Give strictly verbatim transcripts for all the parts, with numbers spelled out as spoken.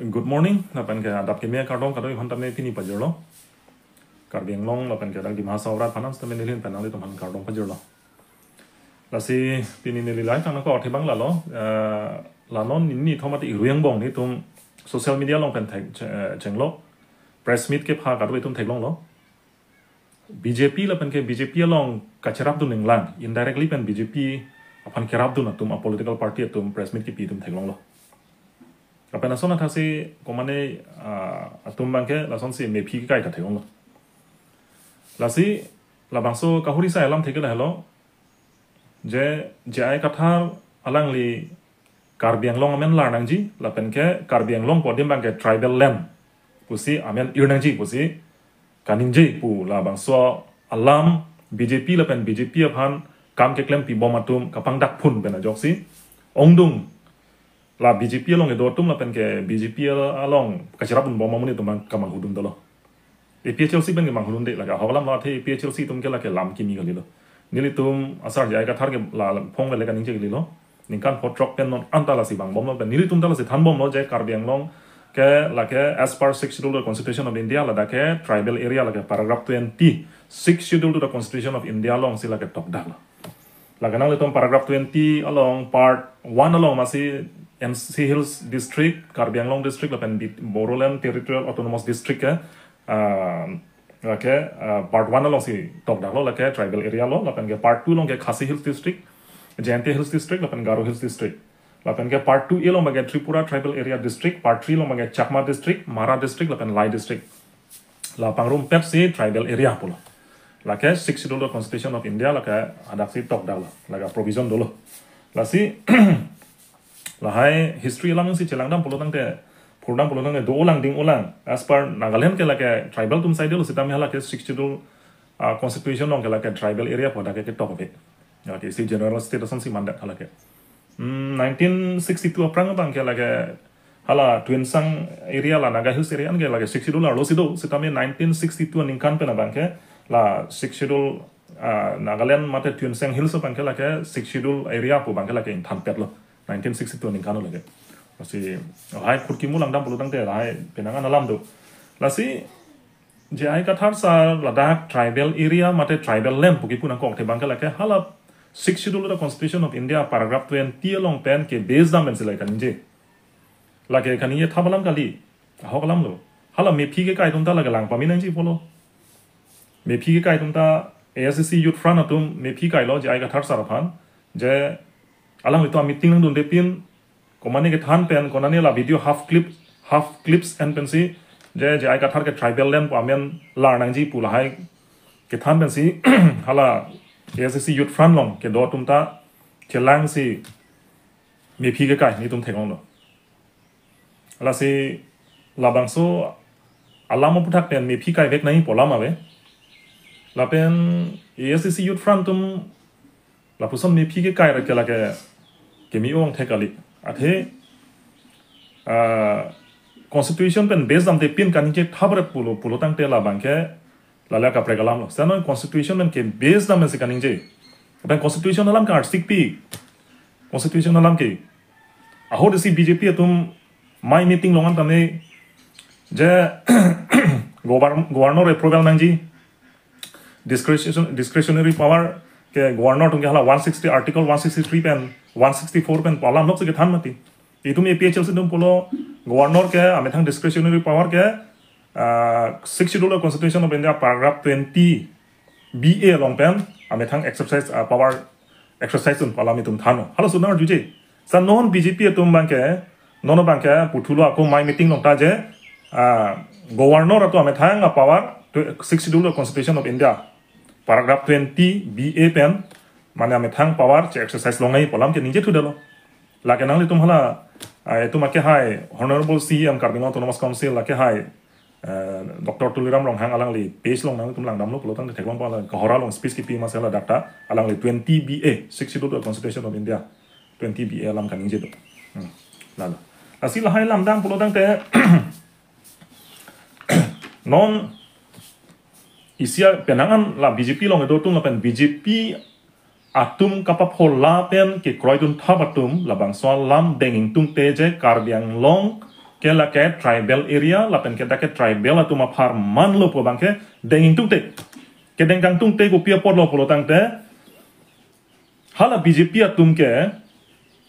Good morning, lapen ke adap keme kardom kadokave aphan tame pini pajirlo. Karbi Anglong lapen ke dak Dima Hasao arat aphan tame nelihin pen nanglitum aphan kardom pajirlo. Lasi pini neli lahai tang nangkok thek abang lalo, eh, la non nini thom ati irui angbong nelitum social media along pen thek, che-, eh, chenglo. Press meet kepha kadokave atum theklonglo. B J P lapen ke B J P along kacherapdun ninglang, indirectly pen B J P aphan kerapdun atum, a political party atum press meet kepi atum theklonglo. Lapen lason athasi komane, ah, atum abang ke lasonsi mephi kekai ta theklonglo. Lasi labangso kahuri sai alam thek ke lahelo. Je J I Kathar alangli Karbi Anglong amen lar nangji, lapen ke Karbi Anglong pu adim abang ke tribal land pusi amen ir nangji pusi kaningje pu labangso alam B J P lapen B J P aphan kam keklem pibom atum kapangdak phun pen ajoksi ongdung la B J P along kedo atum lapen ke B J P along kacherapdunbom amonit atum kamanghudun dolo. A P H L C pen kemanghudunde lake ahok alam lo, athe A P H L C atum ke lake lam kimi kalilo. Nelitum asar J I Kathar ke la phongvele kaningje kalilo. Ningkan pho throk pen non anta lasi vangbomlo pen nelitum ta lasi thanbomlo je Karbi Anglong ke lake as per Sixth Schedule Constitution of India, ladak ke tribal area, lake paragraph twenty, Sixth Schedule to the Constitution of India alongsi lake tokdaklo. Lake nanglitum paragraph twenty along part one along masi N C Hills District, Karbi Anglong District, lapen Bit-, Bodoland Territorial Autonomous District ke, ah, lake, ah, part one alongsi tokdaklo, lake tribal area lo, lapen ke part two along ke Khasi Hills District, Jaintia Hills District, lapen Garo Hills District. Lapen ke part two A along abang ke Tripura Tribal Area District, part three along abang ke Chakma District, Mara District, lapen Lai District. La pangrumpetsi tribal area pulo. Lake Sixth Schedule Constitution of India lake adaksi tokdaklo. Lake provision dolo. Lasi lahai history alongsi chelangdam pulo tangte, phurdam pulo tangte do-olang ding-olang. As per Nagaland ke lake tribal atum side lo sitame halake Sixth Schedule, ah, Constitution along ke lake tribal area pu dak ke ketok ave. Lake isi general state asonsi mandat halake. Hmm, nineteen sixty-two aphrang abang ke lake hala Tuensang area, la Naga Hills area an ke lake Sixth Schedule arlosi do, sitame nineteen sixty-two aningkan pen abang ke la Sixth Schedule, ah, Nagaland mate Tuensang Hills abang ke lake Sixth Schedule area pu abang ke lake ingthanpetlo nineteen sixty-two aningkan lo lake. Lasi hai khurki mu langdam pulo tangte hai penang an alam do. Lasi J I Kathar sir ladak tribal area mate tribal land pu kipu nangkok the abang ke lake hala Sixth Schedule the Constitution of India paragraph twenty along pen ke base dam pensi lake kaningje. Lake kaningje thap alam kali. Ahok alam lo. Hala mephi kekai atum ta lake lang pame nangji pulo. Mephi kekai atum ta A S D C Youth Front atum mephi kailo J I Kathar sir aphan. Je alanglitum meeting nangdunde pin, komane kethan pen, konane la video half clip, half clips en pensi, je J I Kathar ke tribal land pu amen lar nangji pu lahai kethan pensi, hala A S D C Youth Front along kedo atum ta chelangsi mephi kekai nelitum theklonglo. Lasi labangso alam aphuthak pen mephi kaivek nangji pu alam ave. Lapen A S D C Youth Front atum lapuson mephi kekai ra ke lake keme-ong thek kali. Athe, ah, Constitution pen base damde pin kaningje thapre pulo, pulo tangte labang ke lale kaprek alam lo. Seta non Constitution pen ke base dam pensi kaningje. Pen Constitution alam ke article pi. Constitution alam ke. Ahut isi B J P atum amei meeting along an tame je govern-, governor approval nangji. Discretion, discretionary power ke governor atum ke hala one sixty, article one sixty-three pen, one sixty-four pen pu alam lok si kethan mati. Itum A P H L C atum pulo governor ke amethang discretionary power ke, ah, Sixth Schedule Constitution of India paragraph twenty B A along pen amethang exercise, ah, power exercise un pu alam itum thanlo. Halaso nang arjuje. Seta non B J P atum abang ke, non abang ke puthulo ako amei meeting along ta je, ah, governor atum amethang a power to Sixth Schedule Constitution of India paragraph twenty B A pen mane amethang power che exercise longnangji pu alam ke ningje thudetlo. Lake nanglitum hala, ah, itum ake hai Honorable C E M Karbi Anglong Autonomous Council lake hai, eh, Doctor Tuliram Ronghang alangli page along nangtum langdamlo pulo tangte theklong pala Kohora along speech kipi masi ladak ta alangli twenty B A, Sixth Schedule Constitution of India, twenty B A alam kaningje do. Hmm. Lalo. Lasi lahai lamdam pulo tangte non isi a penang an la B J P along kedo atum lapen B J P atum kapaphola pen kekroidun thap atum labangso alam denging tungte je Karbi Anglong ke lake tribal area lapen ke dak ke tribal atum apharman lo pu abang ke deng ingtungte. Kedeng kangtungte kopi apotlo pulo tangte, hala B J P atum ke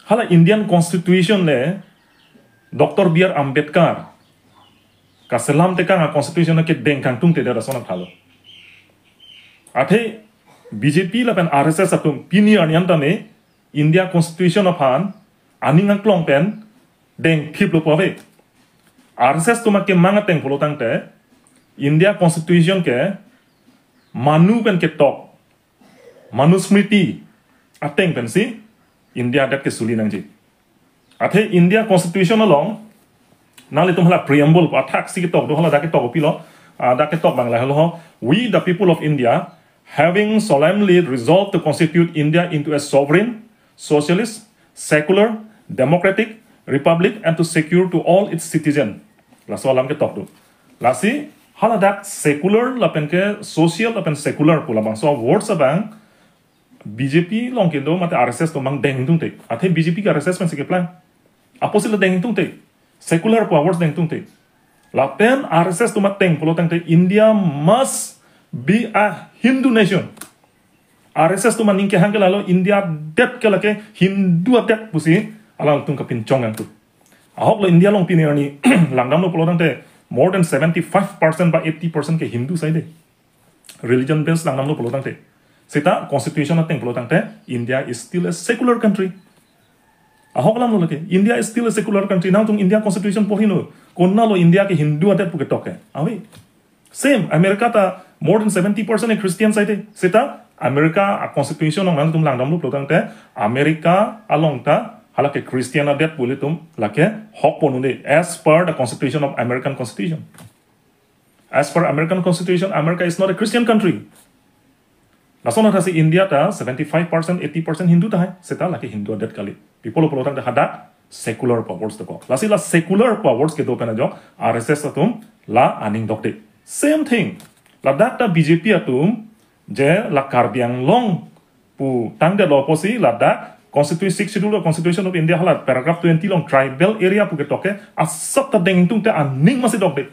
hala Indian Constitution le Doctor B R Ambedkar kaselam tekang a-constitution kedeng kangtungte, dera sona thalo. Athe B J P lapen R S S atum pini arni an tame India Constitution aphan aning angklong pen dengthiplo pu ave. R S S atum akemang ateng pulo tangte India Constitution ke Manu pen ketok, Manusmriti ateng pensi India adet kesuli nangji. Athe India Constitution along nanglitum hala preamble pu athak si ketok do, hala dak ketok kopilo, ah, dak ketok abang lahelo ho. "We, the people of India, having solemnly resolved to constitute India into a sovereign, socialist, secular, democratic republic and to secure to all its citizen." Laso alam ketok do. Lasi hala dak secular lapen ke social lapen secular pu labangso words abang B J P along kedo mate R S S atum abang deng ingtungte. Athe B J P ke R S S pensi keplang. Apotsi la deng ingtungte. Secular pu a-words deng ingtungte. Lapen R S S atum ateng pulo tangte India must be a Hindu nation. R S S atum aning kehang ke lalo India adet ke lake Hindu adet pusi alangtum kapinchong nangtu. Ahok lo India along pini arni langdamlo pulo tangte more than seventy-five percent ba eighty percent ke Hindu sai de. Religion based langdamlo pulo tangte. Seta constitution ateng pulo tangte India is still a secular country. Ahok alam lo lake, India is still a secular country. Nangtum India Constitution porhino. Konatlo India ke Hindu adet pu ketok ke? Ave. Same, America ta more than seventy percent e Christian sai de. Seta America a-constitution along nangtum langdamlo pulo tangte, America along ta hala ke Christian adet pu ilitum lake hok pon un-e as per the Constitution of American Constitution. As per American Constitution, America is not a Christian country. Lason athasi India ta seventy-five percent, eighty percent Hindu tahai, seta lake Hindu adet kali. Pi apotlo pulo tangte hadak secular pu a-words dokok. Lasi la secular pu a-words kedo pen ajok R S S atum la aning dokde. Same thing. Ladak ta B J P atum je la Karbi Anglong pu tangdetlo apotsi ladak Constitution, Sixth Schedule of Constitution of India hala paragraph twenty along tribal area pu ketok ke asap ta deng ingtungte aning masi dokde.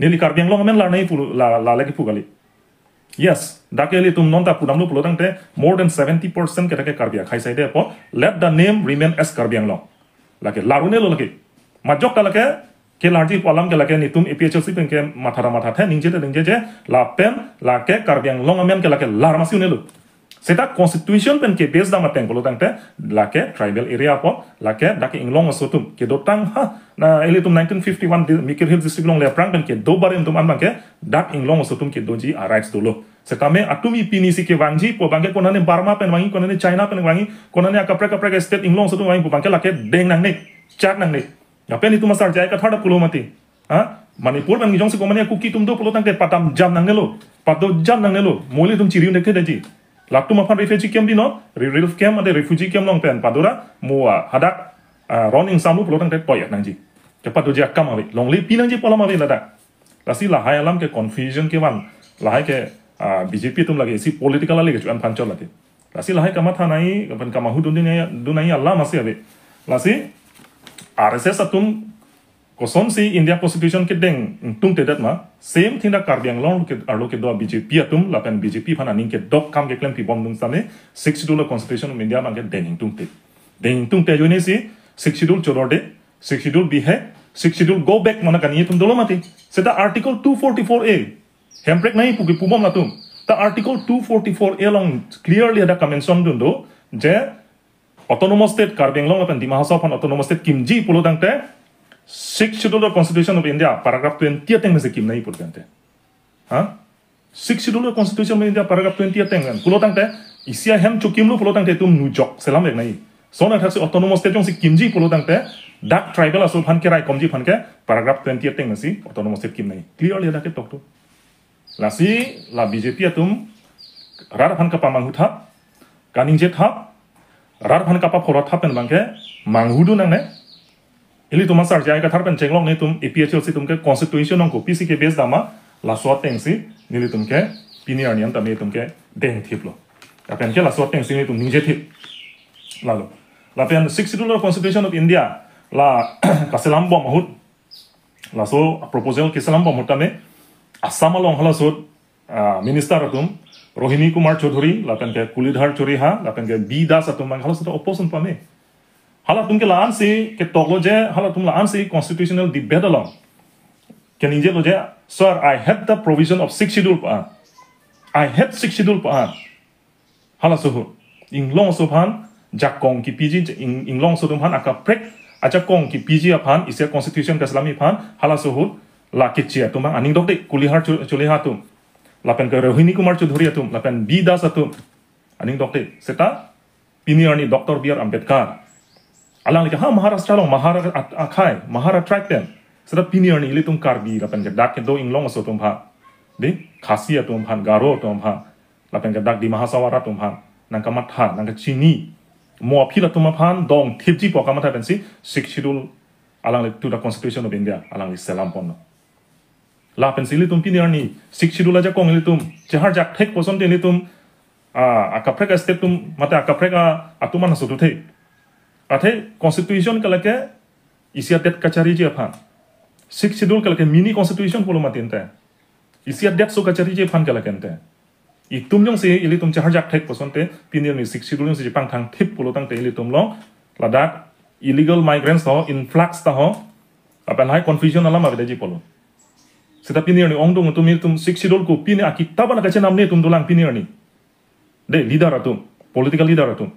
Neli Karbi Anglong amen lar nangji pu la, la lake pu kali. Yes, dak ke ilitum non ta pudamlo pulo tangte more than seventy percent ke dak ke Karbi akhei sai de apot, let the name remain as Karbi Anglong. Lake lar un-elo lake. Majok ta lake kelarji pu alam ke lake netum A P H L C pen ke matha ra mathathe, ningje te ningjeje, lapen lake Karbi Anglong amen ke lake lar masi un-elo. Seta constitution pen ke base dam ateng pulo tangte lake tribal area apot, lake dak ke inglong aso atum kedotang ha, na ilitum nineteen fifty-one di-, Mikir Hill district along le aphrang pen kedo barim atum an abang ke dak inglong aso atum kedoji a-rights dolo. Setame atumi pini si kevangji pu abang ke konane Burma pen vangji, konane China pen vangji, konane akaprek kaprek state inglong aso atum vangji pu abang ke lake deng nangne, chak nangne. Lapen itum asar J I Kathar ta pulo mati. Ha? Manipur pen jongsi komane Kuki atum do pulo tangte padam jam nangnelo, pado jam nangnelo. Mo ilitum chiri un-e thekthe detji. Latum aphan refugee camp pinon, re-, relief camp ante refugee camp along pen pado ra, mo a hadak, ah, ron ingsamlo pulo tangte toya nangji. Kepadoji akam ave, longle pi nangji pu alam ave ladak. Lasi lahai alam ke confusion kevan, lahai ke, ah, B J P atum lake isi political ale kecho-an aphan chot lake. Lasi lahai kamatha nangji, lapen kamahu dun nangji, dun nangji alam masi ave. Lasi R S S atum kosonsi India Constitution kedeng ingtungtedet ma, same thing dak Karbi Anglong ke, arlo kedo B J P atum lapen B J P aphan aning kedok akam keklem pibom dung setame, Sixth Schedule Constitution of India abang ke deng ingtungte. Deng ingtungte ajoine si Sixth Schedule chodorde, Sixth Schedule bihek, Sixth Schedule go back mane kaningje atum dolo mati. Seta Article two forty-four A, hemprek nangji pu kepubom latum. Ta Article two forty-four A along clearly ada ka-mention dun do, je Autonomous State Karbi Anglong lapen Dima Hasao aphan Autonomous State kimji pulo tangte, Sixth Schedule of Constitution of India paragraph twenty ateng mesi kim nangji pulo tangte. Ha? Sixth Schedule of Constitution of India paragraph twenty ateng kan pulo tangte, isi ahem chokimlo pulo tangte itum nujok selam vek nangji. Lason athaksi Autonomous State jongsi kimji pulo tangte, dak tribal aso aphan kerai komji aphan ke paragraph twenty ateng mesi Autonomous State kim nangji. Clearly dak ketok do. Lasi la B J P atum rat aphan kapamanghu thap, kaningje thap, rat aphan kapaphoro thap pen abang ke manghu dun nangne. Ilitum asar J I Kathar pen chenglok netum A P H L C atum ke constitution along kopisi ke base dam ma, laso atengsi nelitum ke pini arni an tame itum ke dengthiplo. Lapen ke laso atengsi nelitum ningje thip. Lalo. Lapen Sixth Schedule of Constitution of India la kaselam bom ahut Laso proposal keselam pamutame Assam along halaso, ah, minister atum, Rohini Kumar Choudhury, lapen ke Kulidhar Choueha, lapen ke B Das atum abang halaso oppose pame. Halatum ke la-ansi ketok lo je, halatum la-ansi constitutional debate along keningjelo je, "Sir, I hate the provision of Sixth Schedule pu-an. I hate Sixth Schedule pu-an." Halaso ahut, inglong aso aphan jakong kepiji, ing-, inglong aso atum aphan akaprek ajakong kepiji aphan, isi a-constitution keselami aphan, halaso ahut la keche atum abang aning dokde, Kulidhar Chou-, Choueha atum, lapen ke Rohini Kumar Choudhury atum, lapen B Das atum aning dokde. Seta pini arni Doctor B R Ambedkar, alangli ke ha Maharashtra along, Mahar a-, akhai, Mahar a-tribe pen. Seta pini arni ilitum Karbi lapen ke dak kedo inglong aso atum aphan, de, Khasi atum aphan, Garo atum aphan, lapen ke dak Dima Hasao arat atum aphan nangkamatha, nangkachini, mo aphi latum aphan dongthipji pu kamatha pensi Sixth Schedule alangli to the Constitution of India alangli selam ponlo. Lapensi ilitum pini arni Sixth Schedule ajakong ilitum cheharjak thek pu asonte ilitum, ah, akaprek a-state atum, mate akaprek a-, atum an asututhe. Athe constitution ke lake isi adet kachariji aphan. Sixth Schedule ke lake mini constitution pulo mati ante. Isi adet so kachariji aphan ke lake ante. Itum jongsi ilitum cheharjak thek pu asonte, pini arni Sixth Schedule jongsi chepangthangthip pulo tangte ilitum along ladak illegal migrants ta ho, influx ta ho, lapen lahai confusion alam avedeji pulo. Seta pini arni ongdung atum, ilitum Sixth Schedule ko pini akitap an kachenamne atum dolang pini arni. De, leader atum, political leader atum,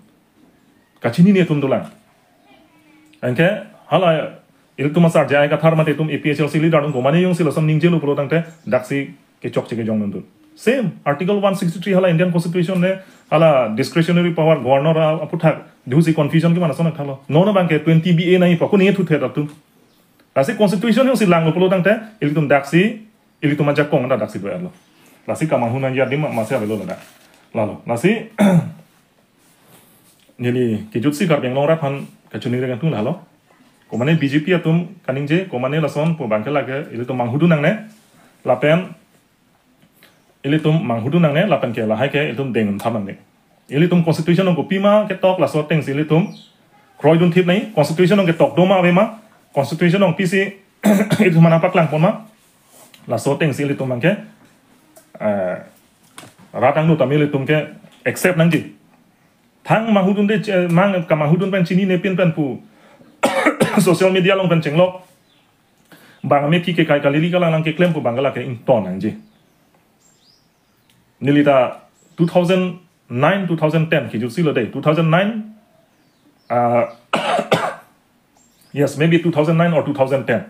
kachinine atum dolang. Anke hala ilitum asar J I Kathar mate itum A P H L C leader atum komane jongsi lason ningjelo pulo tangte daksi kechokche kejong nangdun. Same, Article one sixty-three hala Indian Constitution ne, hala discretionary power governor a-, aphuthak, dusi confusion kevan ason thalo. Non abang ke twenty B A nangji pu ako ninge thuthet atum. Lasi constitution jongsi langlo pulo tangte, ilitum daksi, ilitum ajakong ta daksi do-erlo. Lasi kamanghu nangji adim ma-, masi avelo ladak. Lalo, lasi neli kejutsi Karbi Anglong arat aphan kachini reng atum lalo. Komane B J P atum kaningje, komane lason pu abang ke lake ilitum manghudun nangne, lapen ilitum manghudun nangne, lapen ke lahai ke ilitum deng tham nangne. Ilitum constitution along kopima ketok, laso atengsi ilitum kroidunthip nangji, constitution along ketok doma avema, constitution along pisi ilitum mana paklang ponma, laso atengsi ilitum abang ke, eh, rat angno tame ilitum ke accept nangji. Thang manghudunde, eh, mang kamanghudun pen chininepin pen pu social media along pen chenglok, bang amephi kekai kalili kalanglang keklem pu abang ke lake ington nangji. Neli ta two thousand nine, two thousand ten, kejutsi lo de, two thousand nine, ah, yes, maybe two thousand nine or two thousand ten.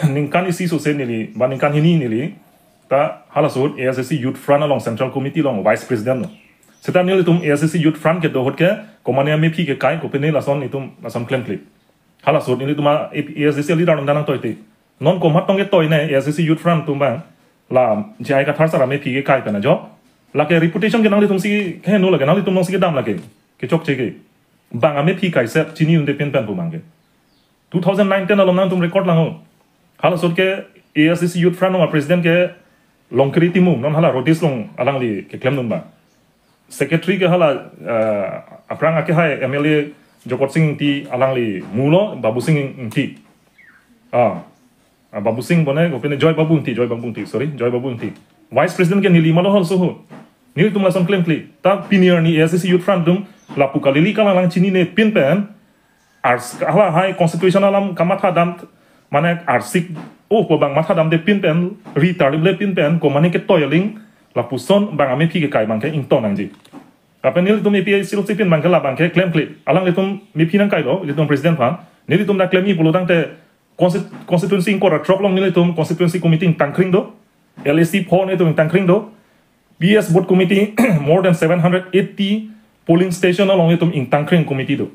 Ningkan isi sose neli, ba ningkan hini neli ta halaso ahut A S D C Youth Front along Central Committee along Vice President lo. Seta nelitum A S D C Youth Front kedo ahut ke komane amephi kekai, kopine lason itum lason klemkle. Halaso ahut nelitum a-, A S D C leader atum ta nangtoite. Non komat tong ketoine A S D C Youth Front atum abang, la J I Kathar sir amephi kekai pen ajo. Lake reputation ke nanglitumsi keheno lake, nanglitum alongsi kedam lake, kechokche ke. Bang amephi kaiset chinidunde pinpen pu abang ke. Two thousand nine ten along nangtum record langnon. Halaso ahut ke A S D C Youth Front along a-president ke Longkiri Timung, non hala Roadies along alangli keklemdun abang. Secretary ke hala, eh, aphrang akehai M L A Jokotsing Ingti alangli mulo, Babusing Ingti. Ah, ah, Babusing bone, kopine Joy Babu Ingti, Joy Babu Ingti, sorry, Joy Babu Ingti. Vice President ke neli ma lo halaso ahut. Nelitum lason klemkle. Ta pini arni A S D C Youth Front atum lapu kalili kalanglang chinine pinpen, ars-, halahai constitution alam kamatha dam, mane arsik, oh, pu abang matha damde pinpen, ri tarliple pinpen, komane ketoi aling, lapuson bang amephi kekai abang ke ington nangji. Lapen nelitum A P H L C pen abang ke la abang ke klemkle. Alanglitum mephi nangkailo, ilitum president aphan. Nelitum ta klemji pulo tangte, consti-, constituency ingkoi ra throk along nelitum constituency committee ingtangkring do, L A C pho nelitum ingtangkring do, P S booth committee more than seven hundred eighty polling station along nelitum ingtangkring committee do.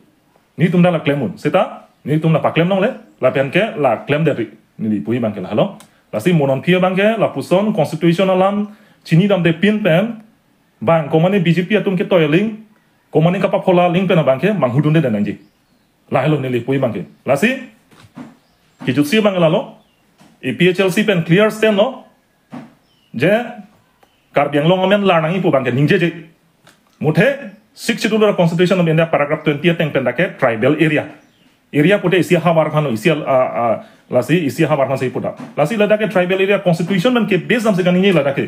Nelitum ta la klemdun. Seta nelitum la paklem longle, lapen ke la klemdetri. Neli puji abang ke lahelo. Lasi mo non aphi abang ke lapuson constitution alam chinidamde pinpen, bang komane B J P atum ketoi aling, komane kapaphola aling pen abang ke manghudunde nangji. Lahelo neli puji abang ke. Lasi kejutsi abang lalo, A P H L C pen clear stand lo, je Karbi Anglong amen lar nangji pu abang ke ningjeje. Muthe Sixth Schedule ra Constitution of India paragraph twenty ateng pen dak ke tribal area. Area pute isi ahavar aphan, isi al-, a, a, lasi isi ahavar aphan si pu dak. Lasi ladak ke tribal area constitution pen ke base damsi kaningje ladak ke.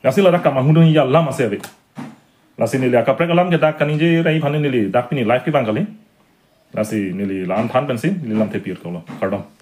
Lasi ladak kemanghu dunji alam ase ave. Lasi neli akaprek alam ke dak kaningje rai aphan neli dak pini live kevang kali. Lasi neli la-an than pensi neli lamthe pi-et kolo. Kardom.